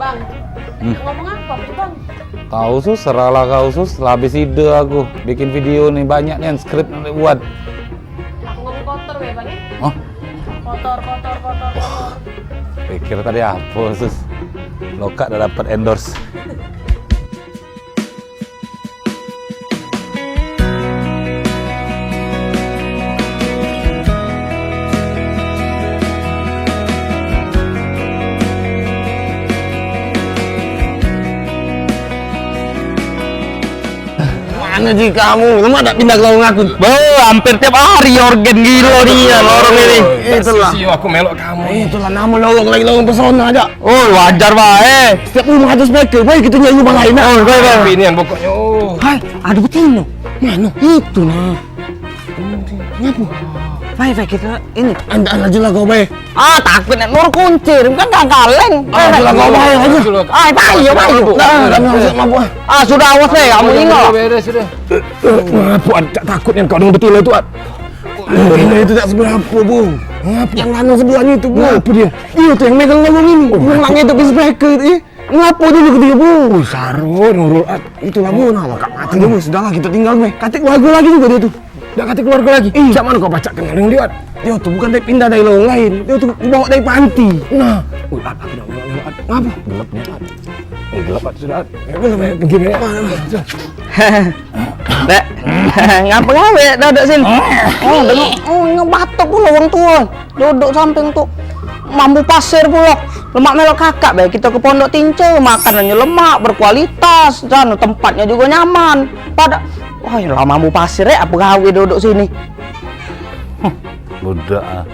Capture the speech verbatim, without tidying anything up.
Bang, hmm, ngomong apa tuh, Bang? Kau, Sus, serahlah kau, Sus. Lah habis ide aku. Bikin video nih, banyak nih skrip nak buat. Aku ngomong kotor ya, Bang, ya? Hah? Kotor, kotor, kotor, kotor. Pikir tadi apa, Sus? Lokak dah dapat endorse. Mano ji kamu? Lemak dak pindah ke lorong aku? Bo, hampir tiap hari organ gilo ni ya, lorong ini. Itulah. Sio aku melok kamu. Itulah namo lorong lagi, lorong pesona aja. Oh, wajar bae. Setiap rumah ada speaker, bae kita nyari rumah lain. Oh, bae, bae. Binian pokoknya. Oh. Hai, ada betino. Mano? Itu nah. Ngapo? Bae, bae kita ini. Andak aja lah kau, bae. Ah, takut nak nur kuncir, kan gak kaleng. Ah, aja lah kau, bae aja. Ah, bae, bae. Nah, nah, nah, nah, nah. Ah, sudah, awas deh, kamu ingat. Beres sudah. Ngapo, Ad? Cak takut yang kau dengan betino itu, Ad. Betino itu tak seberapa, Bu. Ngapo yang lanang sebelahnya itu, Bu? Ngapo dia? Dia tuh yang megang lorong ini. Oh, yang ngapo? Langit itu speaker, eh. Ngapo dulu ke dia, Bu? Saro nurul, Ad. Itulah, Bu, nah, kak mati dia, Bu. Sudahlah, kita tinggal, Bu. Katik keluarga lagi juga dia tuh. Dak katik keluarga lagi. Ih. Cak mano kau pacak kenal dengan dia, Ad? Dia tuh bukan dari, pindah dari lorong lain. Dia tuh bawa dari panti. Nah. Wih, Ad, aku dak mau, Ad. Ngapo? Gelap nih, Ad. Eh, gelap, Ad, sudah, Ad. Ya, boleh, boleh, pergi, boleh. Dek, ngapa gawe duduk sini? Oh, dengar, oh, ini batuk pula wong tua. Duduk samping tu mambu pasir pulo. Lemak melok kakak bae, kita ke Pondok Tince, makanannyo lemak, berkualitas, dan tempatnyo juga nyaman. Pada, wah, lah mambu pasir, eh, apa gawe duduk sini? Budak, ah.